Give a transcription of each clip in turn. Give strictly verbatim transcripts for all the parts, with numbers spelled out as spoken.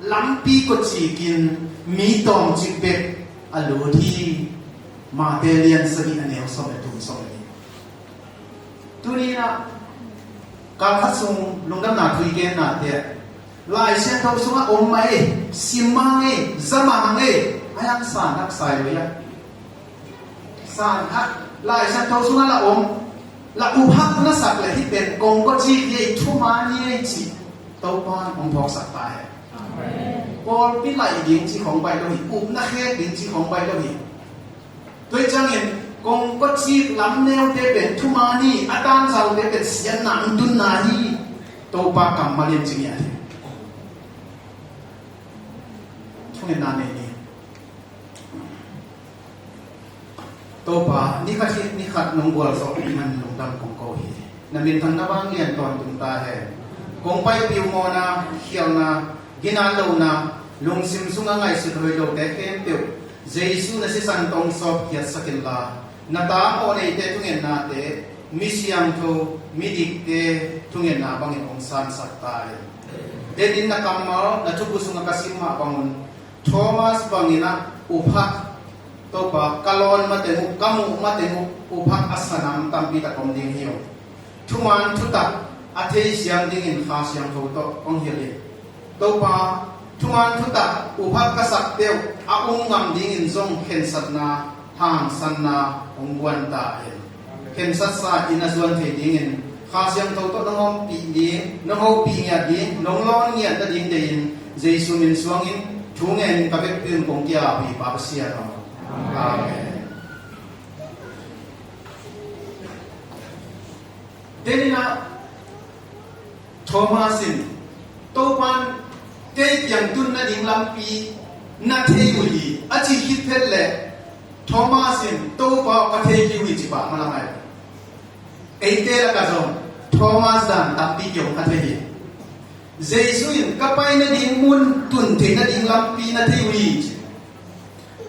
Lampi kawcik in mi tawmcik bek a lut hi. Mate lian sagih a neu sawm le thum, sawm le nih. Tuni in ah kalkhat sung lungdamna thu i gennate ah Lai Siangtho sungah om mah ei, sim mah ei, za mah ei, a hiang san hak sai lo ia. San hak, Lai Siangtho sungah la om, la up hak na sak le hih pen kong kawcik hi ei, thuman hi ei cih Topa in hong phawksak ta hen. Pawlpi laih ding cih khong baih lo hi, upna khek ding cih khong baih lo hi. Tua hi ciangin kong kawcik lam neute pen thuman hi, a tanzaute pen siatna hong tunna hi. Topa kammal in ci ngiat hi. Thungetna nei ni. Topa, ni khat hi ni khat nong gualzawh ding man lungdam kong ko hi. Na minthang na vanglian tawntung ta hen. Kong paipih uh mawhna, khialhna, ginat lohna, lungsim sungah ngaihsut hoih lote khempeuh Jesu na sisan tawh sawp khiatsak inla, na ta mawhneite thungetnate mi siangtho, mi dikte thungetna bangin hong sansak ta hen. Denin na kammal na thubu sungah ka sim mah bangun Thomas bangin ah uphak, Topa, ka lawn mateng uh, ka muh mateng uh uphak a sanam tampi tak om ding hi ung. Thuman thutak a theisiam dingin Kha Siangtho tawh hong hilh in. Topa, thuman thutak uphak ka sak peuh a um ngam dingin zong khensatna, hangsanna hong guan ta hen. Khensatsa in a zuan thei dingin Kha Siangtho tawh nong ompih ding, nong hopih ngiat ding, nong lawn ngiat nading deihin Jesu min suangin thu ngenin ka vekpi un kong ki-ap hi, Pa Pasian aw. Amen. Denin ah Thomas in, Topa, kei kiang tun nading lampi na thei uh hi, a cih khit phet leh Thomas in, Topa aw, ka thei kei uh hi ci pah malam ai. Eite lakah zong Thomas dan tampi kiang ka thei hi. Jesu in, ka pai nading mun, tun theih nading lampi na thei uh hi ci.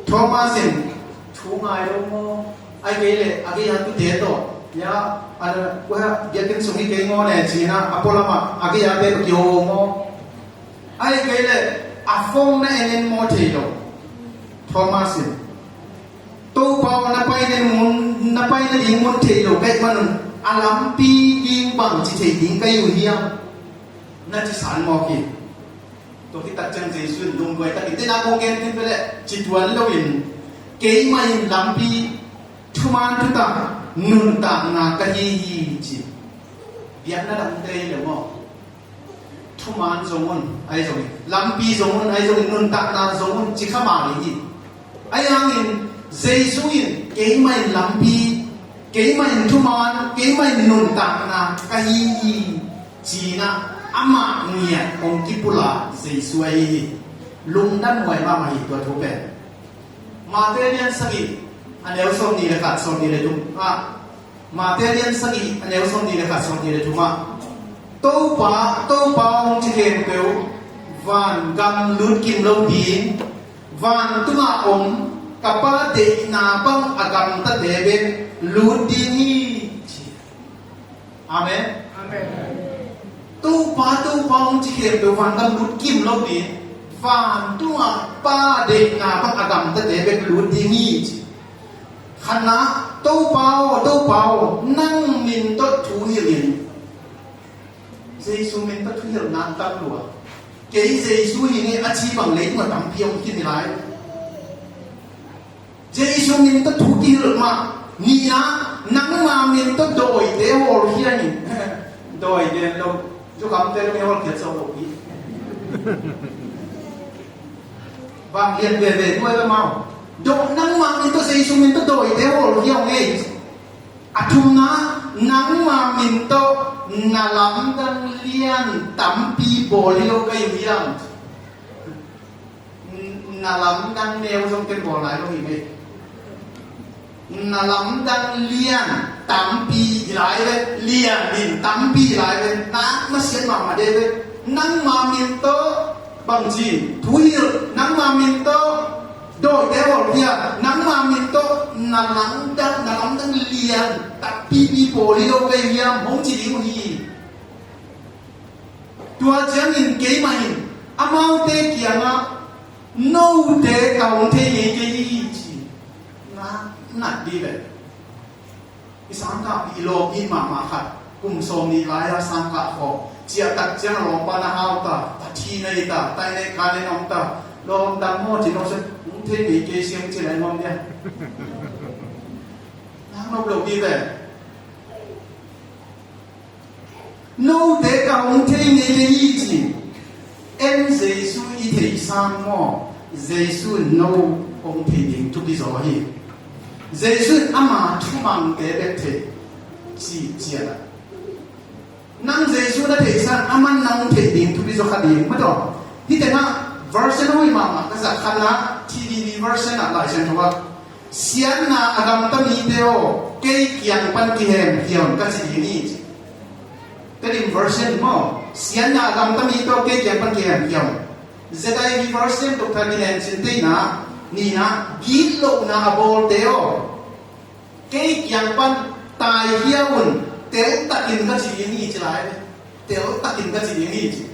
Thomas in, thu ngai lo maw? Ahih kei leh a gei-a tute tawh, ya, a, kua, biakinn sung hi kei maw ne, ci-in a pualam ah a gei-ate tawh kiho maw? Ahih kei leh a phone na en en maw thei lo. Thomas in, Topa aw, na pai nading mun, na pai nading mun thei lo ka hih manun a lampi ding bangci thei ding ka hi uh hiam? Na ci san mawk hi. Tua khit tak ciang Jesu in lungduai takin, tena kong gen khin peh leh, ci tuan loin, keimah in lampi, thuman thutak, nuntakna ka hi hi ci. Biakna dangte hi lo maw? Thuman zong un, ahi zongin, lampi zong un, ahi zongin, nuntakna zong un ci kha mah hi. Ahi hangin Jesu in, keimah in lampi, keimah in thuman, keimah in nuntakna ka hi hi, ci-in ah amah ngiat hong kipulak Jesu ahi hi. Lungdam huai mahmah hi tua thu pen. Mate lian sagih a neu sawmnih le khat, sawmnih le thum ah, Mate lian sagih a neu sawmnih le khat, sawmnih le thum ah, Topa, Topa hong ci khempeuh vangam lut kim lo ding, vantungah om ka Pa deihna bang a gamtate bek lut ding hi, ci. Amen. Amen. Topa, Topa hong ci khempeuh vangam lut kim lo ding, vantungah Pa deihna bang a gamtate bek lut ding hi, ci. Khatna, Topa aw, Topa aw, nang min tawh thu hilh in. Jesu min tawh thu hilh nak tak lua. Kei Jesu hi ing e a ci bang leitungah tampi om khin hi lai. Jesu min tawh thu kihilh mah. Nihna, nangma min tawh dawite hawlkhia in. Dawi gen lo, zukhamte lo mi hawlkhiat zo lo pi. Vanglian veve duai lo mau. Daw, nangma min tawh, Jesu min tawh dawite hawlkhia ung ei. A thumna, nangma min tawh na lamdang lian tampi bawl hi lo ka hi uh hiam? Na lamdang neu zong ken bawl lai lo hi mei. Na lamdang lian tampi hi lai ve, lian in tampi hi lai ve, nak masiat mahmah de ve. Nangma min tawh bangci, thu hilh, nangma min tawh dawite hawlkhia, nangma min tawh na lamdang, na lamdang lian takpipi bawl hi lo ka hi uh hiam, hong ci ding uh hi. Tua ciangin keimah in Amaute kiangah, "Note ka hong thei ngei kei hi," ci. Nga nat dih ve. I sangkah i lawm i mahmah khat, kum sawm nih lai-a sangkah khawh ciah tak ciang a lawmpa na hau ta, a thi nei ta, tai nei ka nei om ta, lawm dam maw ci, no se hong thei ngei kei siang ci lai nuam dia. Nang nop lo dih ve. Note ka hong thei ngei kei hi ci. En Jesu i thei sam maw? Jesu in no hong thei ding thupi zaw hi. Jesu in ama thumangte bek thei ci cian a. Nang Jesu na thei san, aman nang hong thei ding thupi zaw kha ding maw taw. Hih tengah version hoih mahmah ka zat khatna, T D V version ah Lai Siangtho ah, "Siatna a gamta mite aw, kei kiang pan kihemkhia un," ka ci ding hi ci. Tedim version maw, "Siatna a gamta mite aw, kei kiang pan kihemkhia un." Z I V version, Doctor Ginen Cin Teina nihna, "Gitlohna a bawlte aw, kei kiang pan taikhia un, teltakin ka ci ding hi," ci lai. Teltakin ka ci ding hi ci.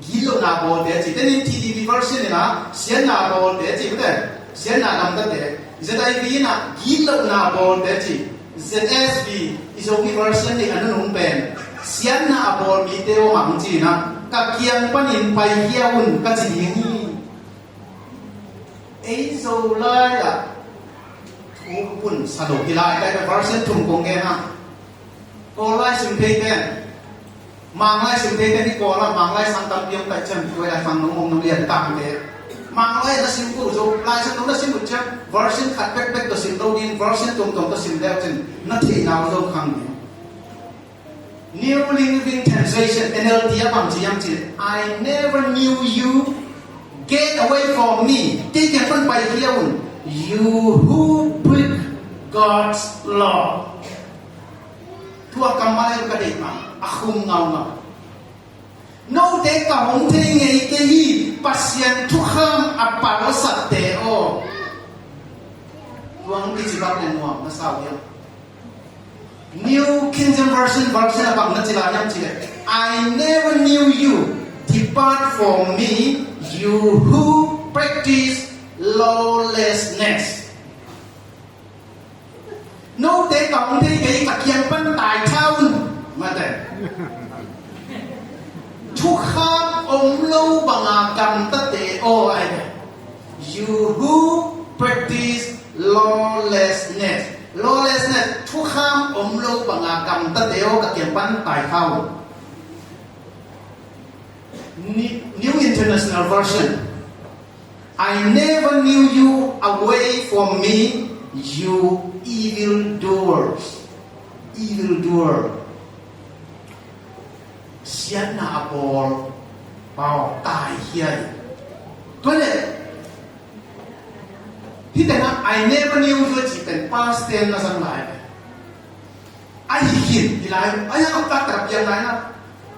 Gitlohna a bawlte ci. Tenin T D V version in ah, "Siatna a bawlte" ci, mate. "Siatna a gamtate." Z I V in ah, "Gitlohna a bawlte" ci. Z S V, i Zomi version nih a nunung pen, "Siatna a bawl mite aw," mang ci-in ah, "Ka kiang panin paikhia un," ka ci ding hi. Ei Zolai ah thu pun sa lo hi lai, kai version thum kong gen hang. Kawl lai sim thei ten, Mang lai sim thei ten hi Kawl ah, Mang lai sang tampi om tai ciang, tua lai sang nong om nong lian tangte. Mang lai na sim uh, Zolai sang nong na sim uh ciang, version khat bekbek tawh sim lo ding, version tuamtuam tawh sim leu cin, na theihna uh zo khang ding. New Living Translation, N L T ah bang ci hiam cih leh, "I never knew you, get away from me, kei kiang pan paikhia un, you who break God's law." Tua kammal ka deih mah, a khum ngaungau. "Note ka hong thei ngei kei hi, Pasian thukham a palsatte aw." Tua hong kici bang le nuam na sa uh hiam? New King James Version, version a bang na ci lai hiam cih leh, "I never knew you, depart from me, you who practice lawlessness." "Note ka hong thei kei hi, ka kiang pan taitha un," mate. "Thukham om lo banga gamtate aw," ai ve. "You who practice lawlessness." Lawlessness, thukham om lo banga gamtate aw, ka kiang pan taitha un. Ni-, New International Version. "I never knew you, away from me, you evil doers." Evil doer. Siatna a bawl, bawl, taikhia hi. Tua leh, hih tengah, "I never knew you" cih pen past tense na zang lai. Ahi khin, hi lai, a hiang a tak tak piang lai na.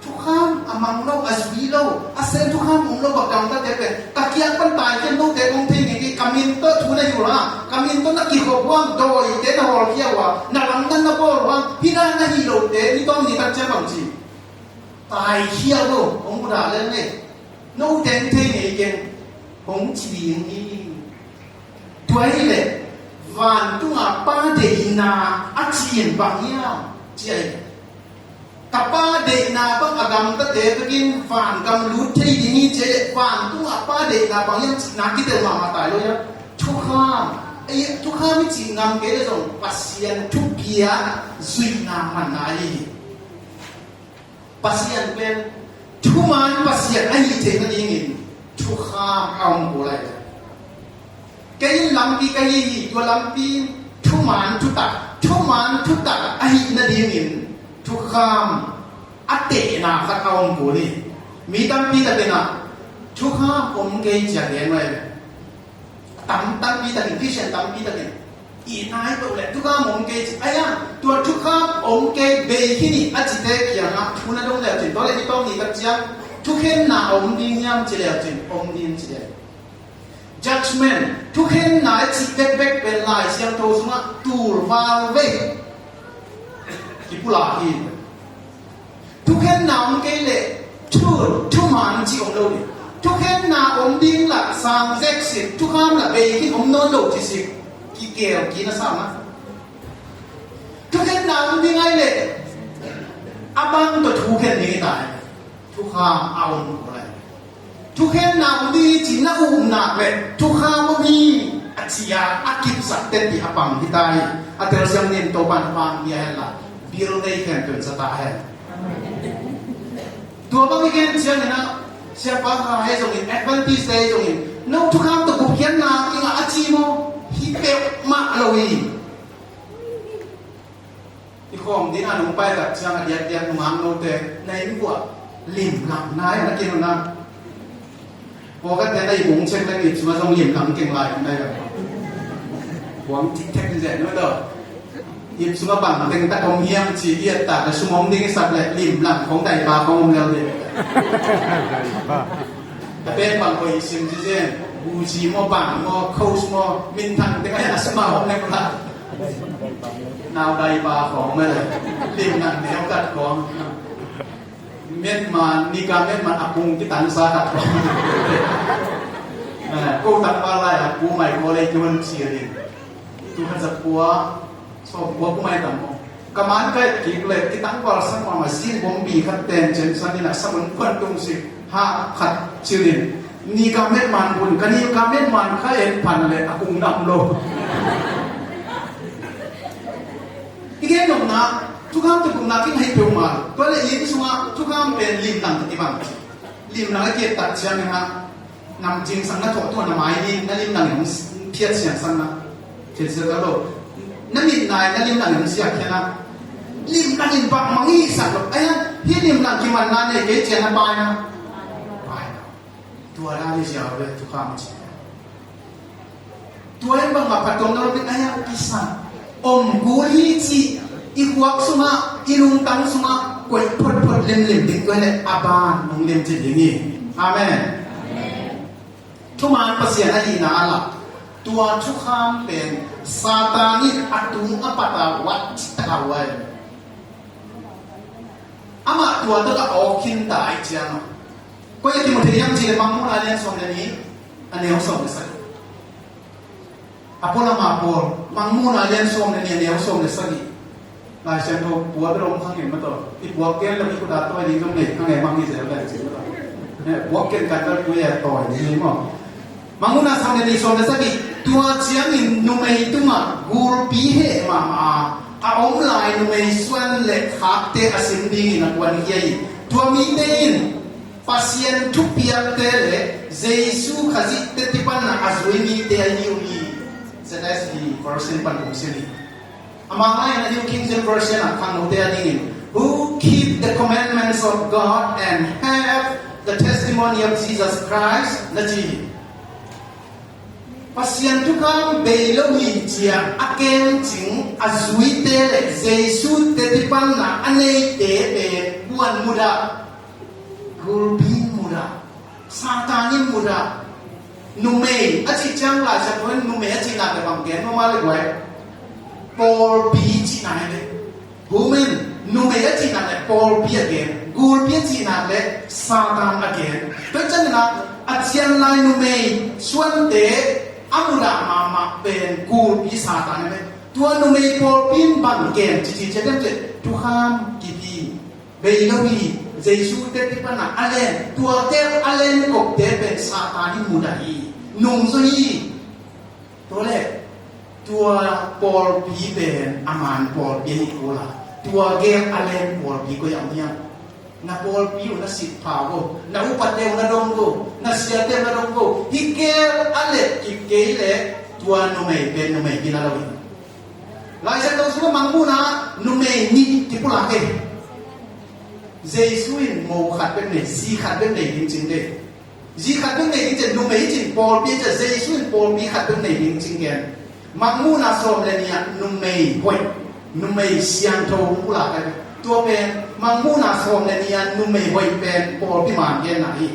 Thukham a mang lo, a zui lo, a sem thukham om lo bang gamtate pen, "Ka kiang pan taikhia un, note kong thei ngei kei, ka min tawh thu na hilh uh a, ka min tawh na kikhop uh a, dawite na hawlkhia uh a, na lamdang na bawl uh a, hih na hih lote, ni tawm ni tak ciang bang ci. Taikhia lo, hong mudah lel ngei. Note hong thei ngei keng," hong ci ding hi. Tua hi leh, vantunga Pa deihna a cih in bang hiam, ci ahi. Ka Pa deihna bang a gamtate bekin vangam lut thei ding hi, ci leh, vantunga Pa deihna bang hiam cihna kitel mahmah tai lo hiam? Thukham. Ei, thukham i cih ngam kei leh zong Pasian thupiak zuihna manna hi. Pasian pen thuman Pasian ahih theih nadingin thukham a om kul lai. Kei in lampi ka hi hi, tua lampi in thuman thutak, thuman thutak ahih nadingin thukham a tehna khat a om kul hi. Mi tampi takin ah thukham om kei ci-a gen uh hi. Tam, tampi takin, Christian tampi takin, "I nai to leh thukham om kei," ci. Ahi a, tua thukham om kei bei khin hi a cite kiangah thu na dong leu cin, tua leh ni tawm ni tak ciang thukhenna om ding hiam ci leu cin, om ding ci leh. Judgment, thukhenna i cih bekbek pen Lai Siangtho sungah tul val vei kipulak hi. Thukhenna om kei leh thu, thuman cih om lo hi. Thukhenna om ding lah sang zek sik, thukham lah bei khin om nawn lo ci sik, kikeu kina sa mah. Thukhenna om ding ai leh a bang tawh thukhen ding i ta ai. Thukham a om kul ai. Thukhenna om ding i ci na upna leh thukham om hi a ci a, a kipsak teti a pang hi ta hi. A telsiam nin Topan pang hi a hen la, bil nei khen tun sa ta hen. Tua bang i gen ciangin ah, siapa kha hei zongin, Adventist te hei zongin, no thukham tawh gupkhiatna i ngah a ci maw? Hi peuhmah lo hi. I khawm ding a nung pai tak ciang a diakdiak nung ang note na inn vuah limlang nai na kinuna. Pawlkhatte na ip ung cek leng ip sungah zong limlang keng lai om nai lo. Buang cikcek in zeh nuai daw. Ip sungah bang teng tak om hiam ci i et tak le sum om ding i sak le limlang khong daipa khong om lel ding. A pen bang koih i sim ci zen. Gucci maw, bang maw, Coach maw, minthang teng a sum a om lel la. Nau daipa khong mah le limlang neu kat khong. Metman, nika metman a kung kitangsa khat. Ko tangval lai a ku mai ko lei tuhun sia ding. Tuhun za kua, sawm kua ku mai tam maw. Ka man kai kik le kitangval sang mama zing bom bi khat ten cen san ina samun kuan tung si ha khat cilin. Nika metman bun, ka nika metman kha en pan le a kung nam lo. I gen nopna, thukham tawh gupna khin hei peuhmah. Tua le inn sungah thukham pen limlang tawh kibang. Limlang a kiat tak ciangin ah, nam cingsang na thawh tua na mai ni, na limlang in hong phiat siangsak na. Ciansiak lo. Na mit nai, na limlang in hong siak khian na. Limlang in bangmah ngisak lo. Ai, hih limlang kimanna nei kei cian na pai na. Pai na. Tua dan i ziau le thukham ci. Tua in bangmah phattuamna lo ding a hiang kisa. Om kul hi cih i khuak sungah, i lungtang sungah koih photphot limlim ding tua hi leh a ban nong limci ding hi. Amen. Thuman Pasian ahihna a lak tua thukham pen Satan in a tung a pat a wat cih tak a huai. Amah tua tawh a awk khin ta ahih ciangin. Koi a kimu thei hiam cih leh Mangmuhna lian sawm le nih a neu sawm le sagih. A pualam a pawl, Mangmuhna lian sawm le nih a neu sawm le sagih. Lai Siangtho pua bel om kha ngei mah tawh. I puak ken lo i kut a tawi ding zong nei kha ngei mah hi zel pen cih mah tawh. Eh, puak ken kan bel pui a tawi ding hi maw. Mangmuhna sawm le nih sawm le sagih, tua ciangin numei tungah gulpi heh mahmah a, a om lai numei suan le khakte a sim dingin a kuankhia hi. Tua mite in Pasian thupiakte le Jesu Khazih teti panna a zui mite ahi uh hi. Z S V version pan kong sim hi. Amah lai-in a New King James Version ah khangnote a dingin, "Who keep the commandments of God and have the testimony of Jesus Christ," na ci hi. Pasian thukham bei lo hi ciang a kemcing a zuite le Jesu teti panna a neite pen kuan mudah, gulpi mudah. Satan in mudah. Numei a cih ciang Lai Siangtho in numei a cihna pen bang gen mama le guai. Pawlpi cihna hi ve. Women, numei a cihna le pawlpi a gen. Gulpi a cihna le Satan a gen. Tua ciangin a cian lai numei suante a mudah mahmah pen gulpi Satan hi ve. Tua numei pawlpi in bang gen cici ciat ciat thukham kipi. Bei lo hi, Jesu teti panna a len, tuate a len kokte pen Satan in mudah hi, nungzaw hi. Tua le, tua pawlpi pen a man pawlpi ahi kul a, tua gel a len pawlpi koi a om hiam? Na pawlpi uh na sitpha uh, na upate uh na dong uh, na siate uh na dong uh. Hih gel a let kik kei le, tua numei pen numei gina lo hi. Lai Siangtho sungah Mangmuhna numei nih kipulak hi. Jesu in mo khat bek nei, zi khat bek nei ding cing dei. Zi khat bek nei ding cing, numei cing pawlpi cing, Jesu in pawlpi khat bek nei ding cing gen. Mangmuhna sawm le nih ah numei hoih, numei siangtho hong pulak hi. Tua pen Mangmuhna sawm le nih ah numei hoih pen pawlpi man genna hi.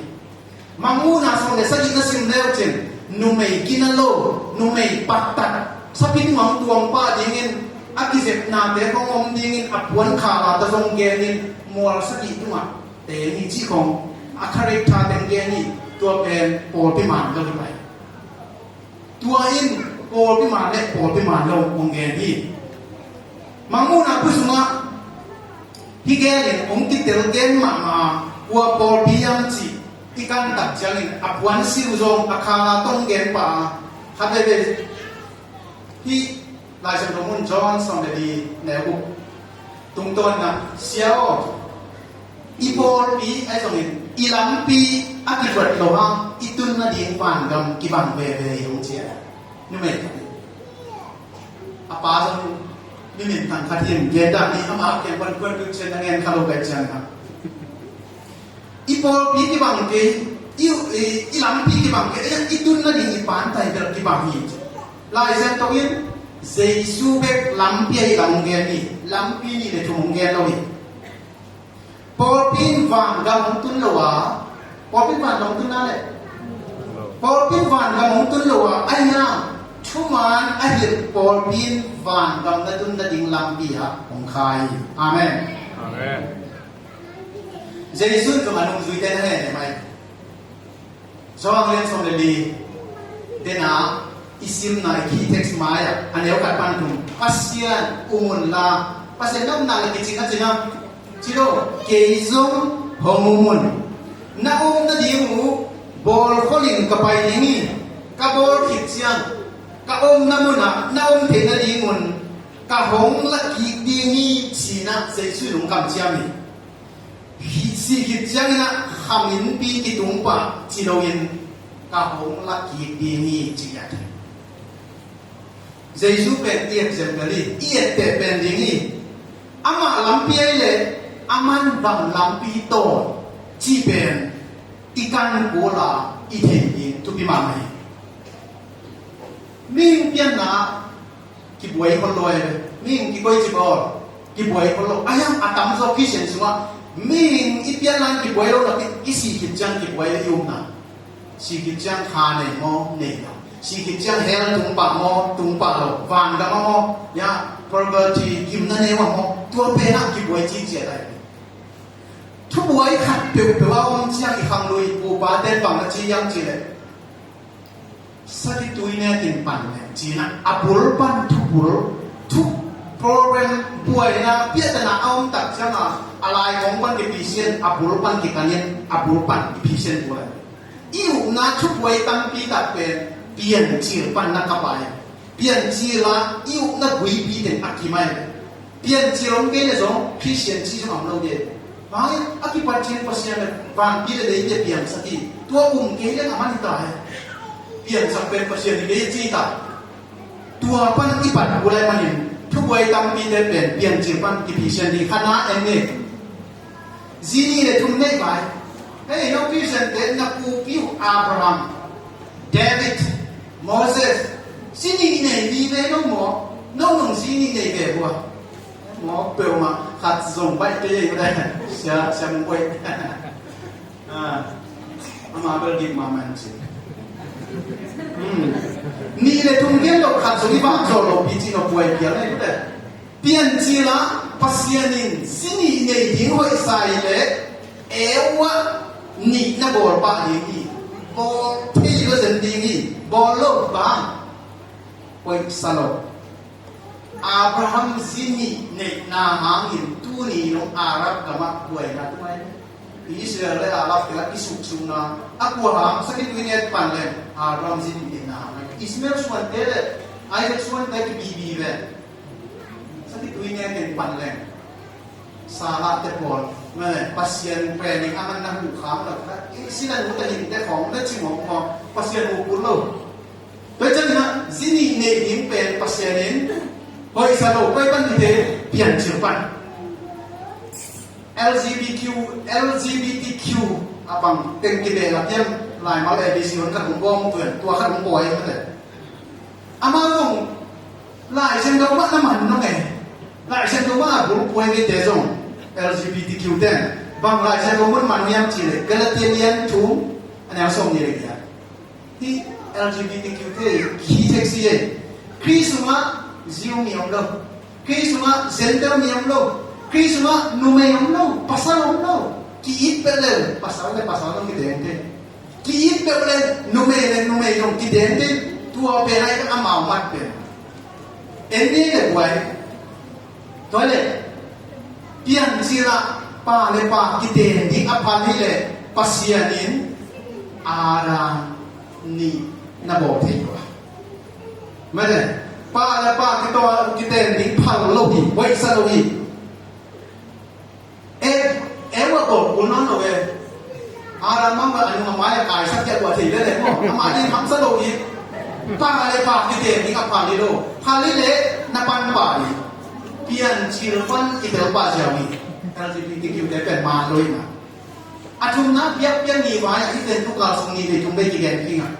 Mangmuhna sawm le sagih na sim leu cin, numei gina lo, numei paktat, sapi tungah tuang pah dingin, a kizepnate khong om dingin, a puan khala ta zong genin, mual sagih tungah teng hi cih khong, a character teng gen hi. Tua pen pawlpi man lo hi pai. Tua in pawlpi man le pawlpi man lo hong gen hi. Mangmuhna bu sungah hih gen in hong kitel gen mahmah a, kua pawlpi hiam cih i kan tak ciangin a puan siu zong a khala tong gen pah a, khat veve hih Lai Siangtho mun John sawm le li neu guk tungtawn ah, Sia aw, i pawlpi ahi zongin i lampi a kibuat lo hang i tun nading vangam kibang veve hi, hong ci a. Numei khat in, a pa zong mi mintang khat hi in, gen dan ni ama kiang pan kuan duk cian a ngen kha lo pai ciang ha. I pawlpi kibang kei, i, i, i lampi kibang kei, i, i tun nading i pantai bel kibang hi. Lai Siangtho in Jesu bek lampi ahi lam hong gen hi, lampi nih le thum hong gen lo hi. Pawlpi in vangam hong tun lo a, pawlpi in vangam hong tun na le, pawlpi in vangam hong tun lo a, ahi hang thuman a hilh pawlpi in vangam na tun nading lampi ah hong khai hi. Amen. Amen. Jesu in zong a nungzuite na hehnem ahi. Johan lian sawm le li, dena i simna i key text mai-ah a neu khat pan thum, Pasian um unla, Pasian na um nak leh kicing a cina, ci lo, kei zong hong um un. Na um nading uh bawl kholin ka pai ding hi. Ka bawl khit ciang ka omna munah na om theih nadingun ka hong la kik ding hi, ci-in ah Jesu in hong kamciam hi. Sih khit ciangin ah kha minpi kitung pah ci loin ka hong la kik ding hi, ci-in ah. Jesu pen i example hi, i etteh pen ding hi. Amah lampi ahi leh aman bang lampi tawn cih pen i kan kul a i thei ding thupi mahmah hi. Mihing pianna kibuai khol lo e. Mihing kikoici bawl kibuai khol lo. A hiang a tamzaw Khristian sungah mihing i pianna kibuai lo napi, i sih khit ciang kibuai i upna. Sih khit ciang kha nei maw, nei lo. Sih khit ciang hell tung pah maw, tung pah lo. Vangam ah maw, ya, purgatory, gimna neu ah maw, tua pen ah kibuai ciciat ahi. Thubuai khat peuhpeuh a om ciang i khanglui upate bang na ci hiam cih leh, sakitui nekin pan leng ci-in ah, a bul pan thubul, thu problem buaina piahtana a om tak ciangin a lai kong pan kipisian, a bul pan kikanin, a bul pan kipisian buai. I upna thubuai tampi tak pen Piancil pan na kap a hi. Piancil ah i upna guipi teng a kim a hi. Piancil om kei leh zong Khristian ci zong a om lo hi. Mai a kipat ciang Pasian le vanpi le lei te piangsak hi. Tua um kei leh a man hi ta hi. Piangsak pen Pasian hi kei ci ta. Tua pan i pat uh lai manin thubuai tampite pen Piancil pan kipisian ding khat na en ni. Zi nih le thum nei pai. Hei, no Khristiante, na pupi uh Abraham, David, Moses, zi nih nei ni ve no maw? No nung zi nih nei ve bua. Maw peuhmah khat zong baih kei ei maw dai. Sia, sia mung baih. Ah, ama bel dik mahmah in ci. Hmm. Nih le thum gen lo khat zong i vak zaw lo pi ci no buai pial ei maw dai. Piancil ah Pasian in zi nih nei ding hoihsa hi leh, eu ah nih na bawl pah ding hi. Bawl thei lo zen ding hi. Bawl lo bang hoihsa lo. Abraham zi nih neihna hangin tuni nong Arab gamah buaina tung ahi. Israel le Arab te la kisuksukna a kua hang, sakitui nek pan leng Abraham zi nih neihna hang ahi. Ismael suante le Isaac suante kibibi ve. Sakitui nek in pan leng Sarah te pawl, mane, Pasian pen in a man na hukham lo. Sila nu te hin te khong na ci mawk maw, Pasian hu kul lo. Tua ciangin ah zi nih neih ding pen Pasian in hoihsa lo, koi pan hi te, Piancil pan. L G B T Q, L G B T Q a bang teng kibeh la pian, laimal A B C hon khat hong bawm tuan, tua khat hong bawi mate. Amau zong Lai Siangtho mah na man nong e. Lai Siangtho mah a bulphuai mite zong L G B T Q ten bang Lai Siangtho mun man hiam cih leh Galatian lian thum a neu sawm nih le giat. Hih L G B T Q te hi thek si e. Khrist sungah Jew mi om lo. Khrist sungah Gentile mi om lo. Khrist sungah numei om lo, pasal om lo. Ki-it pet le pasal le pasal zong kiteng te. Ki-it peuh le numei le numei zong kiden ding, tua pen ahi amau mat pen. En ni le buai. Tua le piancil ah pa le pa kiden ding a phal hi le Pasian in Adam nih na bawl thei tua. Mate, pa le pa kitaw kiden ding phal lo hi, hoihsa lo hi. E, Eva tawh kul nawn lo e. Adam mah a nung a mai a kaisak kia tua thei lele maw? Amah ding hamsa lo hi. Pa le pa kiten ding a phal hi lo. Phal hi leh na pan pah hi. Piancil pan kitel pah ziau hi. L G B T Q te pen man lo hi na. A thumna biakpiak ni vai a i pen tu kal sung ni vei thum vei kigen kingah.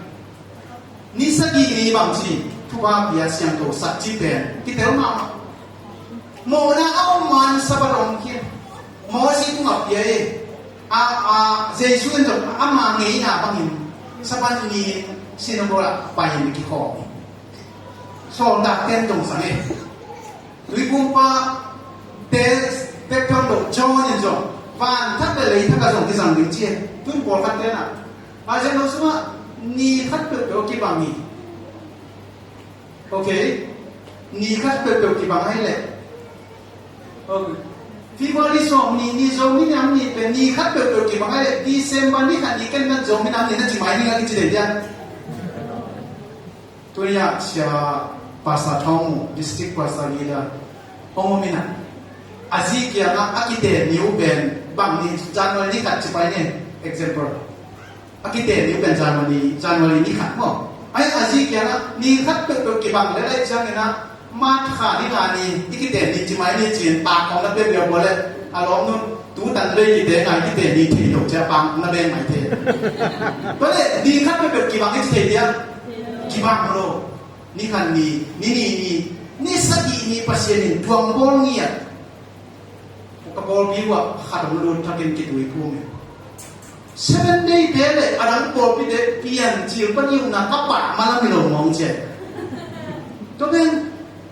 Ni sagih ni bang ci, thupha pia siangtho sak ci pen kitel mahmah. Mawhna a om man Sabbath om khin. Mawsi tungah pia e. A, a, Jesu in zong ama ngeina bangin Sabbath ni sinagog ah pai in kikhawm. Sawltak ten dong sang e. Tuiphumpa te pek pek lo John in zong van thak le lei thak a zong kizang ding ci e. Tun pawlkhat ten ah Bible lo sungah ni khat peuhpeuh kibang hi. Ok. Ni khat peuhpeuh kibang ahi leh. Ok. February sawm ni, ni Zomi Nam Ni pen ni khat peuhpeuh kibang ahi leh. December ni khat ni ken nan Zomi Nam Ni na ci mai ni nga kici dei dia. Tuni-ah sia Pastor Thawng uh, District Pastor leader hong om in ah, a zi kiangah a kiten ni uh pen bang ni, January ni khat ci pai ni, example. A kiten ni uh pen January, January ni khat maw? Ai, a zi kiangah ni khat peuhpeuh kibang le lai ciangin ah March kha ni nga ni i kiten ni ci mai ni ci-in tak kong na pia bia bua le a lawm nun tu tan lei kite ngai kiten ni thei lo cia pang na beng mai thei. Tua le ni khat peuhpeuh kibang i ci thei dia? Kibang lo. Ni khat ni, ni ni ni, ni sagih ni Pasian in tuang bawl ngiat. Ka pawlpi uh ah khat hong lut thakin kitui phum hi. Seven Day te le a dang pawlpi te piancil pan i ukna ka pah malam hi lo mawng cia. Tua pen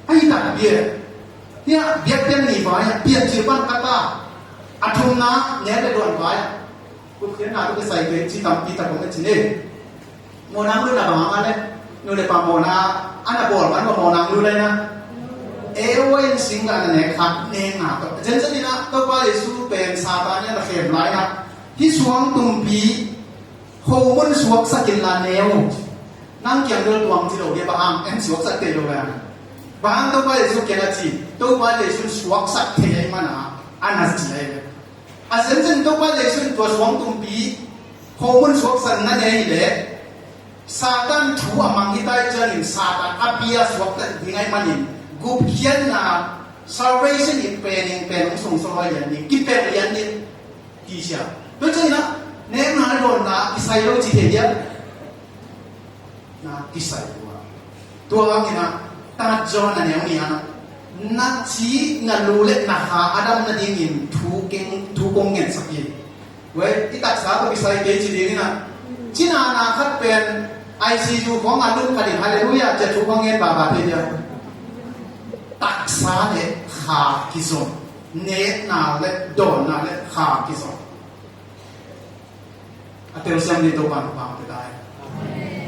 a hi tak bia. Hiah biakpiak ni vai ah piancil pan ka ta. A thumna nek le duan vai ah. Kut khiatna tu kisai kei ci tampi tak om a ci ne. Mawhnang lutna bang hang a le nu le pa mawhna a na bawl man mawhnang lut lai na. E, ua in sing ka na nek khat nek na tawh zenzen in ah Topa Jesu pen Satan in a na khem lai na. Hih suang tumpi khomun suaksak in la neu. Nang kiang dol tuang ci lo dia bang hang en suaksak thei lo lai na. Bang hang Topa Jesu kiang a ci Topa Jesu suaksak thei ai man a a na ci ai le. A zenzen Topa Jesu in tua suang tumpi khomun suaksan na nei leh Satan thu a mang hi tai ciangin Satan a bia suaksan ding ai manin gupkhiatna salvation in pening pen hong sungsawl hai lian ding kipel lian ding ti sia. Tua ciangin ah nekna dawnna kisai lo ci thei dia. Na kisai tua. Tua hangin ah tat zaw na neu ni ah na ci na lu le na ha a dam nadingin thu keng thu kong ngensak hi. Wei i taksa tawh kisai kei ci dingin ah cina na khat pen I C U khawng a lum khatin halleluia cia thu khawng ngen baba thei dia. Taksa le kha kizom, nekna le dawnna le kha kizom. A telsiam ding Topa'n thupha hong pia ta hen.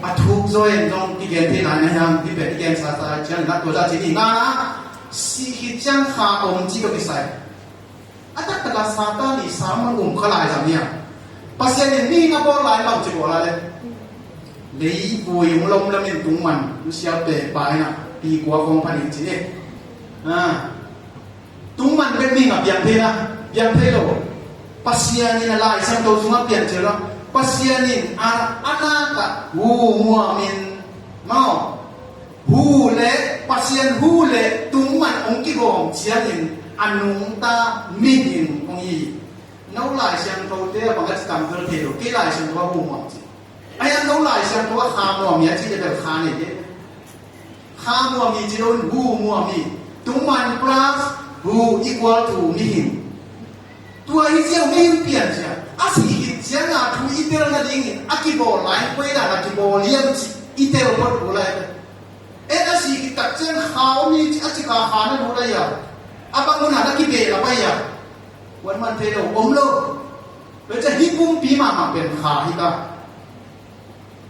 A thuk zaw in zong kigen thei lai na hiam, hih pen i gen sa sa ciangin a tua zah ci ni ngana, sih khit ciang kha om ci tawh kisai. A taktak a Satan i sa man um kha lai zang hiam. Pasian in mihing a bawl lai bang ci bawl a le. Leivui hong lomlom in tungman, sialte pa in a, pi kua khawng phan in ci ni. Ah. Tungman bek mihing a piang thei na, piang thei lo. Pasian in a Lai Siangtho sungah piancil lo. Pasian in a, a nak ah hu muam in, maw? Hu le Pasian hu le tungman hong kigawm ciangin a nungta mihing hong hi. No Lai Siangtho te a bang a ci tam vel thei lo, kei Lai Siangtho a hu muam ci. Ahi hang no Lai Siangtho a kha muam hi a ci le bel kha nei te. Kha muam hi ci lo in hu muam hi. Tungman plus hu equal to mihing. Tua hi ziau mihing pian cia. A sih khit ciang a thu i tel nadingin a kibawl lai koi dan a kibawl hiam ci i tel phot uh lai. En a sih khit tak ciang kha om hi ci a ci kha kha na lut lai a. A bang mun a na kibel a pai a. Kuan man thei lo om lo. Tua ciang hih pumpi mahmah pen kha hi ta.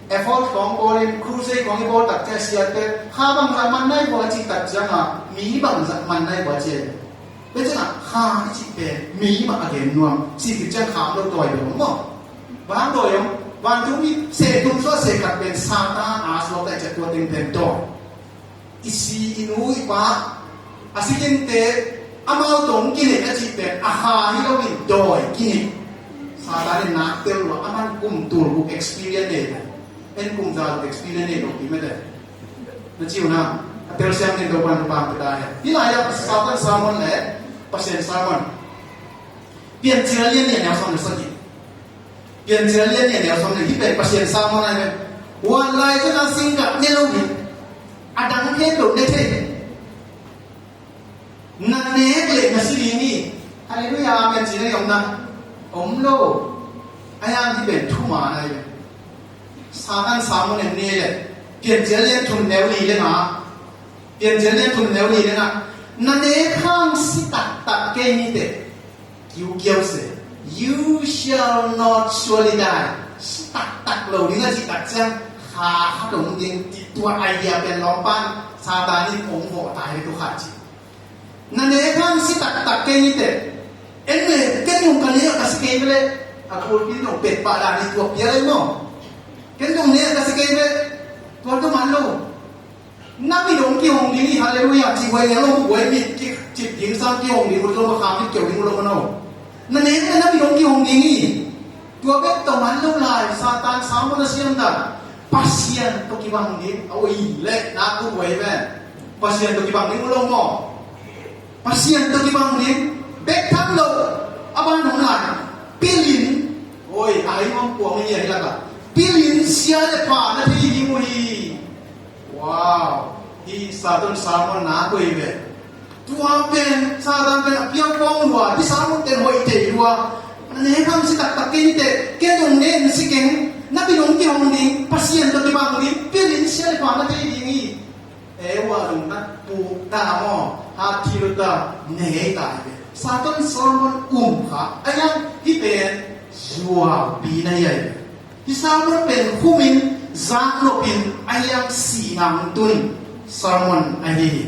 Effort khawng bawlin, crusade khawng i bawl tak ciang siate, kha bangzah man nai vua cih tak ciangah, mi bangzah man nai vua ci. Tua ciangah kha i cih pen mi mah a gen nuam. Sih khit ciang kha om lo dawi bel om maw? Bang dawi om? Vantung i seh tum suah seh khat pen Satan a suak tak ciang tua teng pen dawi. I si i nu i pa a si kinte, amau tawh kinek a cih pen a kha hi loin dawi kinek. Satan in nak tel lua, aman kum tul guk experience nei lo. En kum za guk experience nei lo pi mete. Na ci uh na, a telsiam ding Topa'n thupha pia ta hen. Hih lai-ah Satan sermon le Pasian sermon. Piancil a lian nih, a neu sawm le sagih. Piancil a lian nih, a neu sawm le, hih pen Pasian sermon ahi ve. Huan lai ciangah singgah ne lo hi. A dang khempeuh ne thei hi. Na nek leh na si ding hi. Halleluiah, amen ci na hi om na? Om lo. Ahi hang hih pen thuman ahi ve. Satan sermon en ni leh, Piancil a lian thum, neu li le nga. Piancil a lian thum, neu li le nga. Na nek hang si taktak kei ni teh. Kiukiau se, "You shall not surely die." Si taktak lo ding a cih tak ciang, kha khat om ding, tua idea pen lawmpan Satan in hong vawh ta hi tua khat ci. Na nek hang si taktak kei ni teh. En le, ken zong ka nek a ka si kei ve leh, a kulpi zong pet pah dan hi, tua pia lai maw? Ken zong nek a ka si kei ve leh, tua tua man lo. Na mit hong kihong ding hi, halleluiah, ci huai liang lo, huai mit kicip ding sang kihong ding uh lo, makham mit keu ding uh lo, mano. Na nek na mit hong kihong ding hi. Tua bek tawh man lo lai, Satan sermon a siam dan. Pasian tawh kibang ding, a ui leh, na kut huai ve. Pasian tawh kibang ding uh lo maw? Pasian tawh kibang ding, bek tham lo, a ban hong lai. Pilin, oi, a hai hong kuang hi a hi lak ah. Pilin sia le pha na thei ding uh hi. Wow, hih Satan sermon na koi ve. Tua pen, Satan pen a piang kong lua, hih sermon ten hoih thei lua. Na nek hang si taktak kei ni teh, ken zong nek na si keng, na mit hong kihong ding, Pasian tawh kibang ding, pilin sia le pha na thei ding hi. Eva zong na puk ta maw, hat thil ta, nei ta hi ve. Satan sermon um kha, a yang hih pen, zuaupi na hi a hi ve. Hih sermon pen humin, zang nopin, a yang sihna hong tun sermon ahi hi.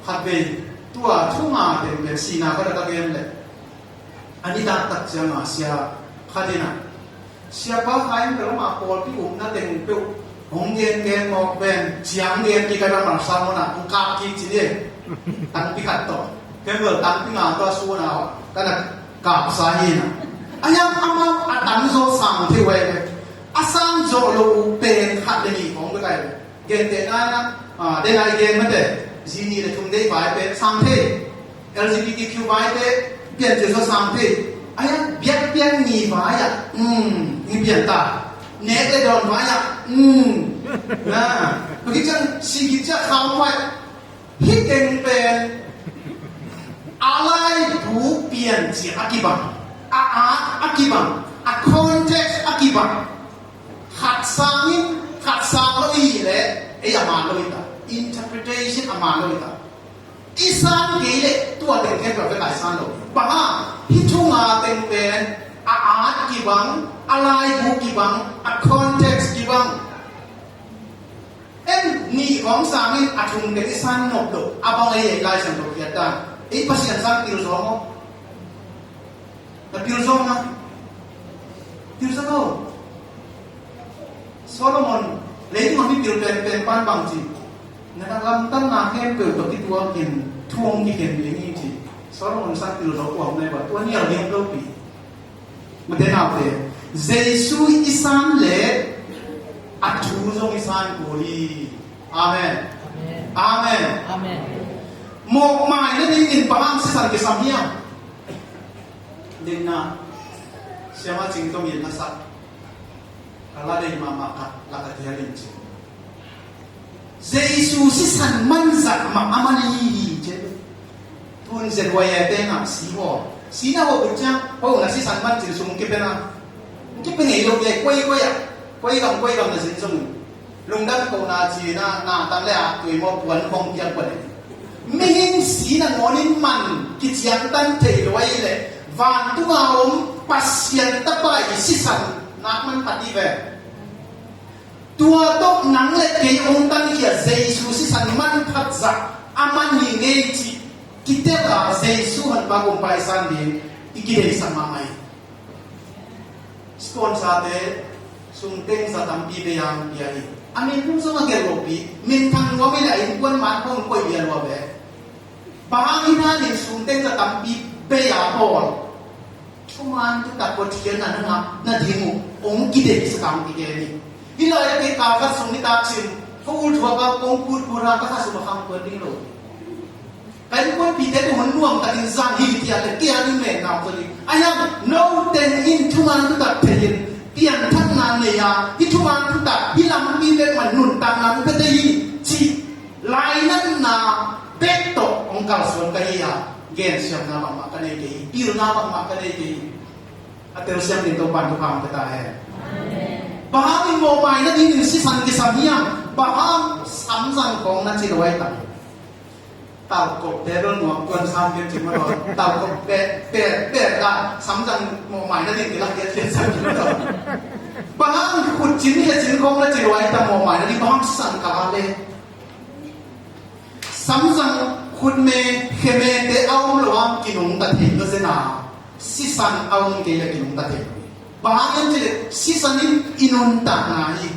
Khatvei, tua thu nga teng pen sihna khat a ka gen leh, a nitak tak ciang a sia khat in a, "Siapa, kha in peuhmah pawlpi upna teng peuh hong gen gen mawk ven, ciang gen kik a, bang bang sermon ah hong kap kik ci ni, tangpi khat tawh, ken bel tangpi nga tawh a sun a, ka na kapsa hi na." A yang amau a tang zaw sang thei uh a hi ve. A sang zawh loh uh pen khat le nih khawng bek a hi ve. Gentehna in a, ah, den a i gen mate, zi nih le thum deih vai pen sang thei. L G B T Q vai te, Piancil zaw sang thei. A yang biakpiak ni vai ah, um, ni pian ta. Nek le dawn vai ah, um. Na, bagi ciang, si git ciang kham vai. Hih teng pen a laibu piancil a kibang, a at a kibang, a context a kibang. Khat sangin khat sang lo i hih leh, ei a man lo hi ta. Interpretation a man lo hi ta. I san kei leh tua teng khempeuh a lai san lo. Bang hang, hih thu nga teng pen a at kibang, a laibu kibang, a context kibang. En, nih khawng sangin a thum teng i san nop lo, a bang ei, ei Lai Siangtho khiat dan. Ei Pasian sang pil zaw maw? Na pil zaw na? Pil zaw lo. Solomon, leitung a mipil penpen pan bang ci? Na lamtanna khempeuh tawh kituakin thu hong kikhen ding hi ci. Solomon sang pil zaw kua om na hi ba? Tua nial ding om lo pi. Mate naute, Jesu i san leh a thu zong i san kul hi. Amen. Amen. Amen. Amen. Mawhmai nadingin bang hang sisan kisam hiam? Dingna, Siama Cing Tawm in na sak, ka la dei mahmah khat la ka thial in ci. Jesu sisan man zah mah a man hi hi ci. Tun Z Y A te ngah si haw. Si na haw buk ciang, haw na sisan man cin sung kipe na. Kipe ngei lo ke, koi koi ah. Koi gam, koi gam na sin sung. Lungdam ko na ci na, na tang le a tui maw puan khong piang ko le. Mihing si na ngawnin man, kiciangtan thei lo ahi le. Vantung a om, Pasian tapa i sisan, nak man pati ve. Nang le kei hong tangkhia Jesu sisan manphat zah a man hi ngei cih kitel a, Jesu honpa gumpa i san ding i kideihsak mahmah hi. Sponsor-te sum teng za tampi bei a hong pia hi. A min kum zong a gelh lopi, minthang nuam hi leh a innkuan man hong koih bia lua ve. Bang hang hiam cih leh sum teng za tampi bei a bawl, thuman thutak Pathian na na ngah nading uh hong kideihsak a hong kigen hi. Hih lai-ah kei kal khat sung nitak cin, ka ulthuak a kong kutkuta ka kha sum a khang kuan ding lo. Ka innkuanpihte tungah nuamtakin zang hi, tiah le kei a ding men nau ka ding. A hiang note in thuman thutak thei in pianthakna nei a, hih thuman thutak, hih lampi bek man nuntakna hong pia thei hi cih lainatna bek tawh hong kalsuan ka hi a, gensiamna bangmah ka nei kei hi, pilna bangmah ka nei kei hi. A telsiam ding Topa'n thupha hong pia ta hen. Bang hangin mawhmai nadingin sisan kisam hiam? Bang hang samzang khawng na ci lo ai tam. Talkop te bel nuam tuan sam ken cing mah lo. Talkop pek pek pek la samzang mawhmai nading kila kiat kiat sam cing mah lo. Bang hang khut cin he cin khawng na ci lo ai tam mawhmai nading, bang hang sisan ka le. Samzang khutme khemete a om lo hang kinungta thei lo zen a, sisan a om kei le kinungta thei lo hi. Bang hang hiam cih leh sisan in i nuntakna hi.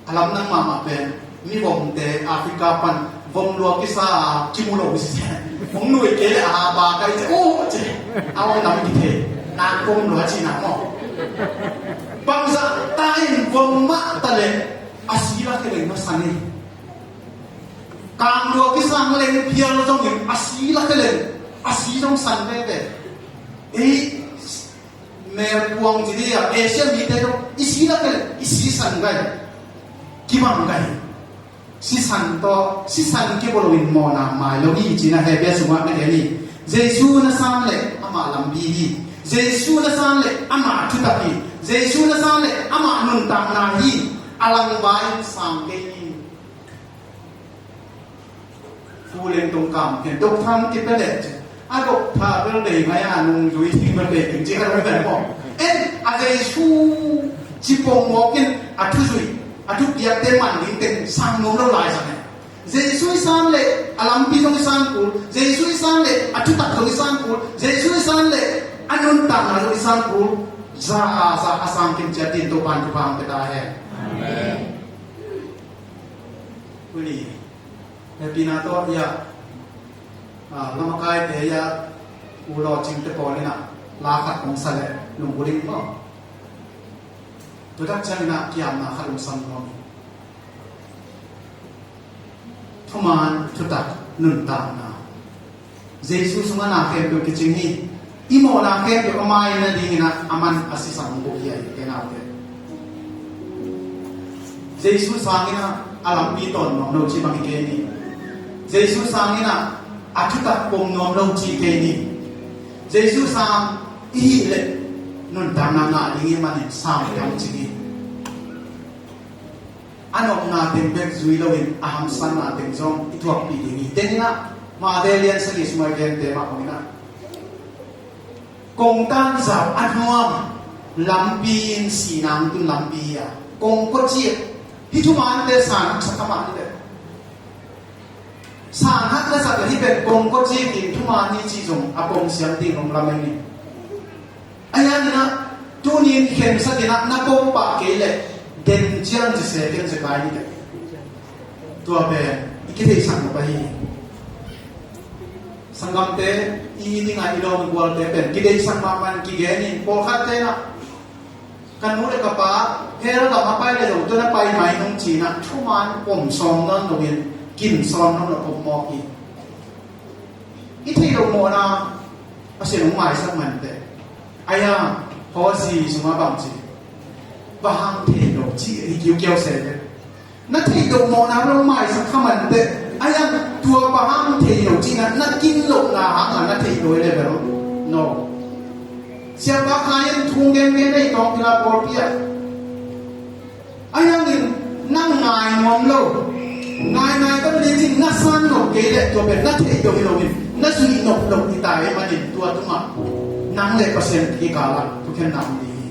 A lamdang mahmah pen mivomte Africa pan vom lua kisa a kimu lo hi ci. Hong nui kei le a hapa kai ci, oh ci. A om lam kithei. Nak vom lua cihna maw. Bangzah ta in vom mah ta leh a si lak hi leng masa ni. Kang lua kisang leng phial zongin a si lak hi leng a si zong san veve. Ei, mel puang ci dih a, Asia mite zong i si lak hi leng i si san gai. Kibang gai. Sisan tawh, sisan kibang loin mawhna mai lo hi cih na Hebru sungah na gen hi. Jesu na san leh amah lampi hi. Jesu na san leh amah thutak hi. Jesu na san leh amah nuntakna hi. A langvai in sang kei hi. Pu Leng Tong Kam ken dok thang kipia leh ci. A dok tha bel dei ngai a nung zui thing bel dei ding ci ka dong bel maw. En a Jesu ci pongmawk in a thu zui, a thupiakte man ding teng sang nuam lo lai zang e. Jesu i san leh a lampi zong i san kul, Jesu i san leh a thutak zong i san kul, Jesu i san leh a nuntakna zong i san kul. Za a za a sang kim ciat ding Topa'n thupha hong pia ta hen. Amen. Uni. Hepina tawh ia, ah, lamakaite ia, u lawcingte pawl inah la khat hong sa leh lungkul ing maw. Tudak ciang inah kiamna khat hong sam nuam ing. Thuman thutak nuntakna. Jesu sungah na khempeuh kicing hi. I mawhna khempeuh a mai nadingin ah a man a sisan hong koih hi a, i tenaute. Jesu sangin ah a lampi tawn nuam lo cih bang hi kei ni. Jesu sangin ah a thutak pom nuam lo cih kei ni. Jesu sang i hih leh nuntakna ngah ding i manin sang i hong cing hi. A nopna teng bek zui loin a hamsatna teng zong i thuakpih ding hi. Teng inah Mate lian sagih sungah i gente mah hong inah, kongtan zau a nuam lampi in sihna hong tun lampi hi a, kongkocik hih thumante san haksa kha mah ni le. San hak na sak le hih pen kongkocik in thuman hi cih zong a pom siam ding hong lam ing in. A hiangin ah tuni in khemsak in ah na pom pah kei leh den ciang ci se ken se kai ni teh. Tua pen i kitheihsak nop ahi hi. Sanggamte i dingah i lawm i gualte pen kideihsak mahmah in kigen in, pawlkhatte inah ka nu le ka pa hell gam a pai le zong tua na pai mai nung ci inah thuman pom sawm nawn lo in, kin sawm nawn lo pom mawk hi. I theih loh mawhna Pasian hong maisak man teh. Aia, Hosea sungah bang ci, bang hang theih loh cih hi kiukiau se le. Na theih loh mawhna hong maisak kha man teh. Aia, tua bang hang theih loh cih na, na kin lohna hang a na theih loh hi le bel. No. Siapa Kha in thu gengen ei tawng pila pawlpi ah. Ahi hangin na ngai nuam lo. Ngai ngai ka pen cin na san lo kei leh tua pen na theih lo hi loin na zuih nop lo hi ta ahih manin tua tungah nang le Pasian kikal ah thukhenna om ding hi.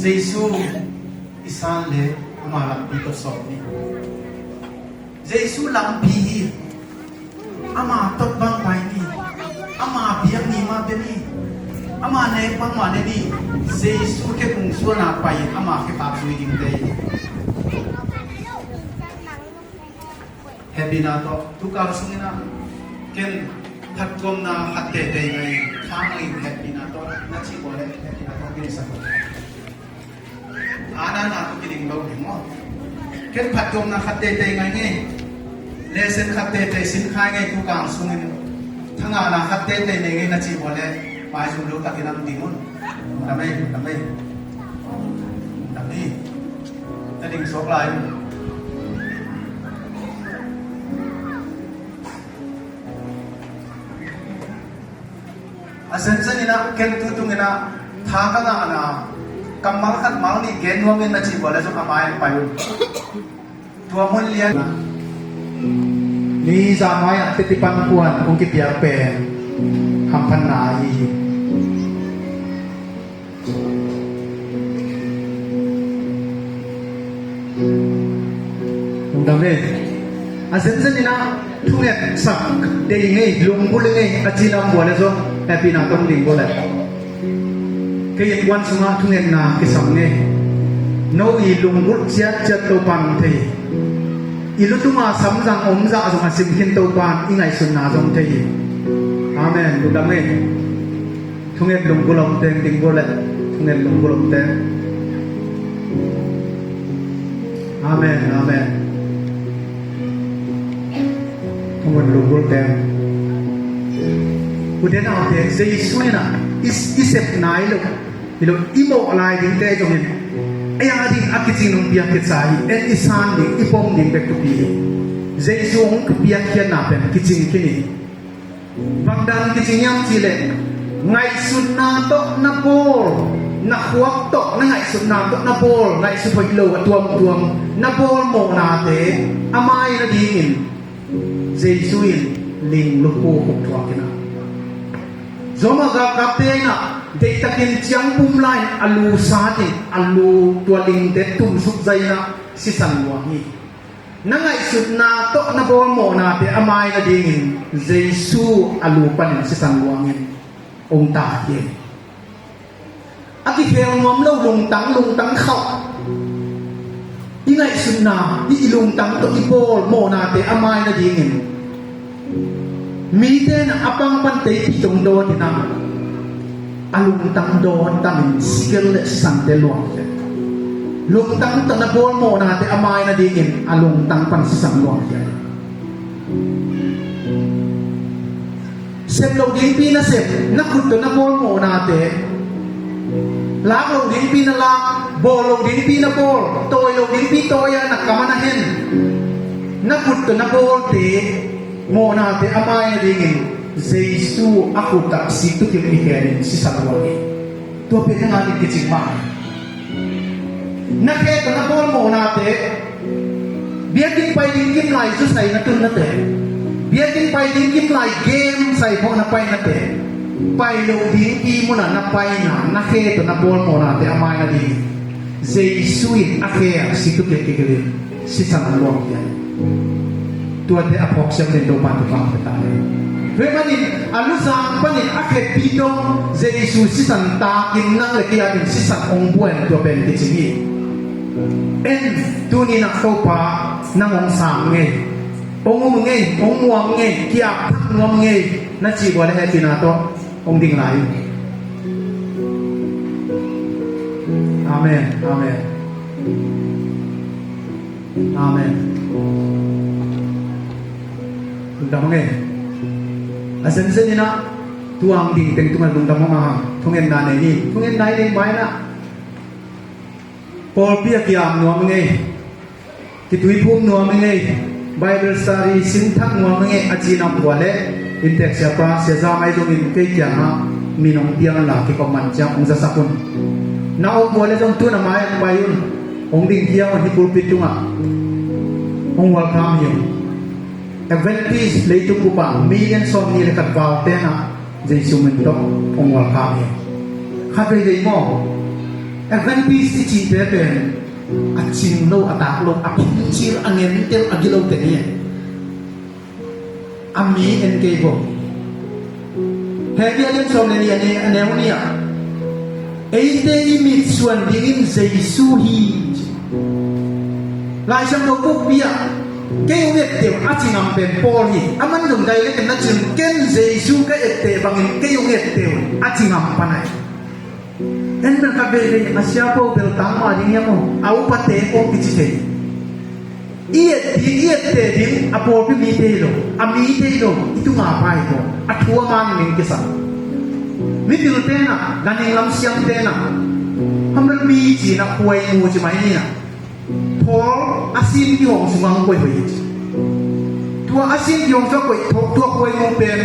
Jesu i san le ama lampi tawh sawm ni. Jesu lampi hi. Ama tawh bang pai ni. Ama biak ni ma bia ni. Ama nek bang ma ne ni. Jesu khe kung suana pai ama khe khak zui ding te hi. Hehpihna tawh tukal sungin ah ken phattuamna khat teitei ngai, kha ngai hehpihna tawh na cih uh leh hehpihna tawh ken sa. Ana na tu kiding lo ding maw. Ken phattuamna khat teitei ngai ngai. Lesson khat teitei sin khai ngai tukal sungin. Thangana khat teitei nei ngai na cih uh leh maizum lo takin ang ding un. Lungdam ei, lungdam ei. Lungdam ei. Ka ding suak lai. A zenzen in ah ken tu tung in ah tha ka ngahna kammal khat mal nih gen nuam in na cih uh leh zong a mai ah pai un. Tua mun lian mi za mai ah teti pan kuan kong kipiak pen hamphatna ahi hi. Lungdam ei. A zenzen in ah thungetsak dei ngei, lunggulh ngei a ci lam uh leh zong hehpihna tawh ding uh leh. Kei innkuan sungah thungetna kisam ngei. No i lunggulh ciatciat Topa'n thei. I lutunga samzang omzah zong a sim khin Topa'n i ngaihsutna zong thei hi. Amen. Lungdam ei. Thunget lunggulh om teng ding uh leh. Thunget lunggulh om teng. Amen, amen. Thunget lunggulh teng. U te nau te, Jesu in ah i, i sep nai lo. Hi lo, i mawh lai ding te zongin ei a ding a kicing nung piak kisa hi. En i san ding, i pom ding bek thupi hi. Jesu hong piakkhiatna pen kicing khin hi. Bang dan kicing hiam cih leh ngaihsutna tawh na bawl, na khuak tawh na ngaihsutna tawh na bawl, ngaihsut hoih lo a tuamtuam na bawl mawhnate a mai nadingin Jesu in ling lukhu khuk thuak in ah, Roma galkapte in ah deihtakin ciangpum lai-in a lu sat in a lu tua lingte tumsuk zai in ah sisan luang hi. Na ngaihsutna tawh na bawl mawhnate a mai nadingin Jesu a lu panin sisan luangin hong tak hi. A kikhel nuam lo lungtang, lungtang khauh, i ngaihsutna, i, i lungtang tawh i bawl mawhnate a mai nadingin mite in a pang pan teipih dong dawt in ah a lungtang dawn tamin sikel le sisante luang hi. Lungtang tawh na bawl mawhnate a mai nadingin a lungtang pan sisan luang hi. Sep lo dingpi na sep, na khut tawh na bawl mawhnate, lak lo dingpi na lak, bawl lo dingpi na bawl, tawi lo dingpi tawi a na kam a na hen, na khut tawh na bawlte mawhnate a mai nadingin Jesu a khut ah sik tukim i khenin sisan luang hi. Tua pen na nganin kicing mah. Na khe tawh na bawl mawhnate, biakinn pai ding kim lai zusai na tunnate, biakinn pai ding kim lai game sai phawk na painate, pai lo dingpi munah na paina, na khe tawh na bawl mawhnate a mai nading Jesu in a khe ah si tu kekekek in sisan a luang hi. Tuate a phawk siam ding Topa thupha pia ta hi. Tua ahih manin a luzang panin a khepi dong Jesu sisan takin nang le kei adingin sisan hong buai in tua pen kicing hi. En, tuni-in ah Topa nang hong sang ngei, hong um ngei, hong muang ngei, ki-ap thak nuam ngei na cih uh leh hehpihna tawh hong ding lai. Amen. Amen. Amen. Lungdam hang e. A zenzen in ah tua hong ding teng tungah lungdam hang a, thungetna nei ni. Thungetna i neih ma-in ah pawlpi ah ki-ap nuam ing ei, kituiphum nuam ing ei, Bible study sin thak nuam ing ei a ci nam uh leh, inntek siapa, sia za mai zongin kei kiangah min hong piang inla kikop man ciang hong zasak un. Na om uh leh zong tu-in a mai-ah pai un. Hong ding kiang un, hih pulpit tungah hong welcome hi ung. Adventist leitung bup ah million sawmnih le khat val ten ah Jesu min tawh hong welcome hi. Khat veivei maw? Adventist i cihte pen a cing lo, a tak lo, a phungcil, a ngentel, a gilo te hi. A mi en kei bo. Hebru a lian sawm le nih, a neu nih ah, eite i mitsuan dingin Jesu hi. Laisiangtho bukpi ah, kei hong etteh un a ci ngam pen Paul hi. Aman zong dai le ken na cin, ken Jesu ka etteh bangin kei hong etteh un a ci ngam pan ahi. En bel ka veivei a, sia Paul bel tangma ding hiam aw, a upate ko kici thei. I et ding, i etteh ding a pawlpi mite hi lo, a mite hi lo, i tunga pa hi ko. A thu a man ning kisa. Mipil tena, ganhing lam siam tena, hamel mi cina khuai mu ci mai nina. Paul a sin kihong sungah hong koih hoih hi. Tua a sin kihong sungah koih thawh tua khuai mu pen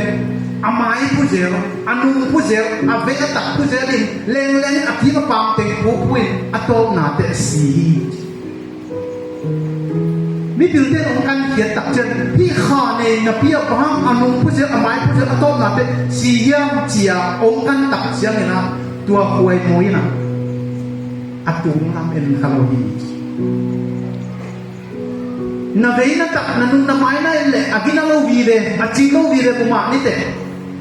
a mai phuzel, a nung phuzel, a vei a tak phuzel in lengleng in a kim a pam teng phuphu in a tawpna teh si hi. Mipilte hong kan khiat tak ciang hih kha nei napi a pahang a nung phuzel, a mai phuzel, a tawpna teh si hiam cia hong kan tak ciangin ah tua khuai mu in ah a tung lam en kha lo hi. Na vei na tak, na nung na mai na en leh a gina lo vive, a cing lo vive, kumah nite.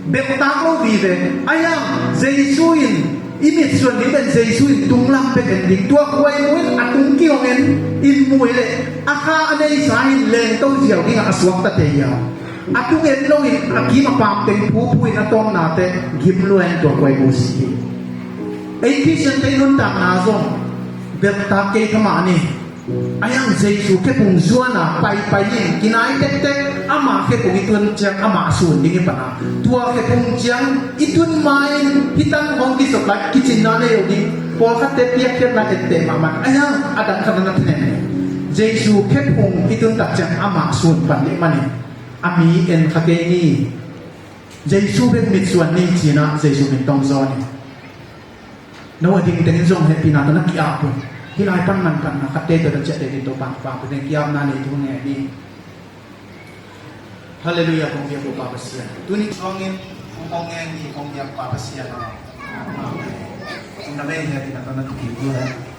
Beuhtak lo vive. Ahi hang Jesu in i mitsuan ding pen Jesu in tung lam bek en ding. Tua khuai mu in a tung kihong en in mu hi leh a kha a neisa in lengto ziau dingah a suakta thei hi a. A tung en lo in a kim a pam teng phuphu in a tawpna teh gim lua in tua khuai mu si hi. Ei Khristiante nuntakna zong beuhtak kei kha mah ni. Ahi hang Jesu khephung zuan a paipai in kinai tektek, ama khephung i tun ciang amah sun ding i pan a, tua khephung ciang i tun ma-in hih tan hong kisop lai kicinna nei lo ding. Pawlkhatte piakkhiatna etteh mahmah, ahi hang a dang khat na thenen. Jesu khephung i tun tak ciang amah sun pan ding manin a mi en kha kei ni. Jesu bek mitsuan ni cina Jesu min tong zaw ni. No a ding tengin zong hehpihna tawh na ki-ap un. Hih lai pan manphatna khatte tawh na ciahte ding Topa'n kipampih ding, ki-apna nei thu ngen ni. Halleluiah, kong biak uh Pa Pasian. Tuni suangin kong ngen ni, kong biak Pa Pasian aw. Amen. Kong na vei hehpihna tawh na ki-ap un.